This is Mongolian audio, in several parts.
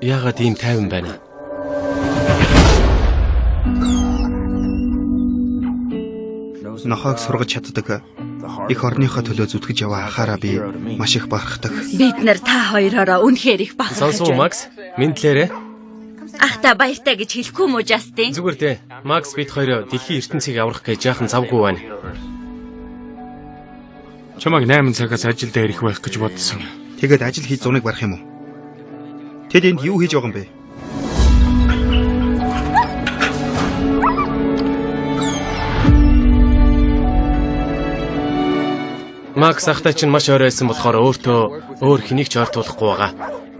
Яагаад ийм тайван байна? Нохойг сургаж чаддаг. Эх орныхоо төлөө зүтгэж яваа ахаараа би маш их бахархдаг. Бид нар та хоёроороо үнэхээр их бахархаж Сонсов уу, байна. Макс? Миндлээрээ. Ахта баяртай гэж хэлэхгүй мүү, Жастин? Зүгээр дээ. Макс бид хоёр дэлхийн ертөнцийг аврах гэж жаахан завгүй байна. Чамайг 8 цагаас ажил дээр ирэх байх гэж бодсон. Тэгээд ажил хийж зуныг барах юм уу? Тэд энд юу хийж байгаа юм бэ? Макс ахтай чинь маш ойр байсан болохоор өөртөө өөр хэнийг ч ойртуулахгүй байгаа.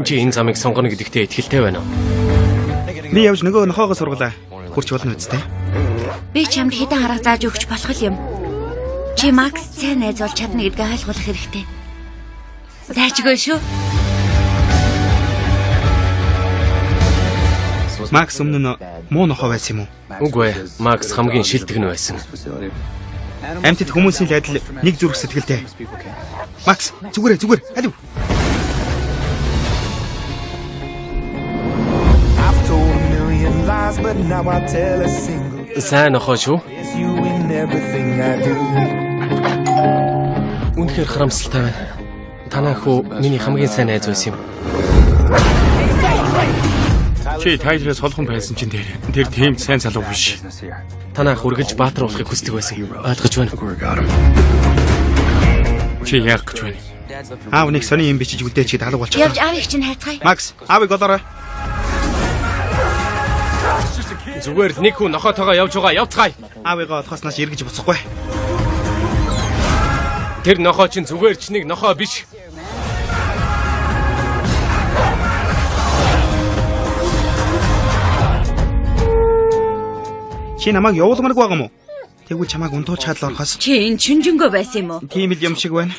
Чи энэ замыг сонгоно гэдэгтээ итгэлтэй байна уу? Би явж нөгөө нохоогоо сургалаа. Хурч болно үсттэй. Би чамд хэдэн арга зааж өгч болох юм. Чи Макс сайн найз болж чадна гэдгээ ойлгуулах хэрэгтэй. Дайчгүй шүү. Макс өмнө нь муу нохоо байсан юм уу? Үгүй ээ. Макс хамгийн шилдэг нь байсан. Амьтад хүмүүсийн л адил нэг зүрх сэтгэлтэй. Макс, зүгээрээ зүгээр. Алив. I've told a million lies, but now I tell a single. Сайн нохоо шүү. It's you in everything I do. Үнэхээр харамсалтай байна. Танаа хүү миний хамгийн сайн найз байсан юм. Чи Тайлераас холхон байсан чинь тэр. Тэр тийм сайн залуу биш. Танаа ах үргэлж баатар болохыг хүсдэг байсан. Ойлгож байна. Чи яах гэж байна? Аав нэг сони юм бичиж үлдээчихэд алга Явж болчихлоо. аавыг чинь хайцгаая. Макс, аавыг олоорой. Зүгээр л нэг хүн нохоотойгоо явж байгаа явцгаая. Аавыгаа олохоос нааш эргэж буцахгүй. Тэр нохоо чинь зүгээр ч нэг нохоо биш. Чи намайг явуулмааргүй байгаа юм уу? Тэгвэл чамайг унтуулж чадал орохоос Чи энэ чинжэнгөө байсан юм уу? тийм л юм шиг байна.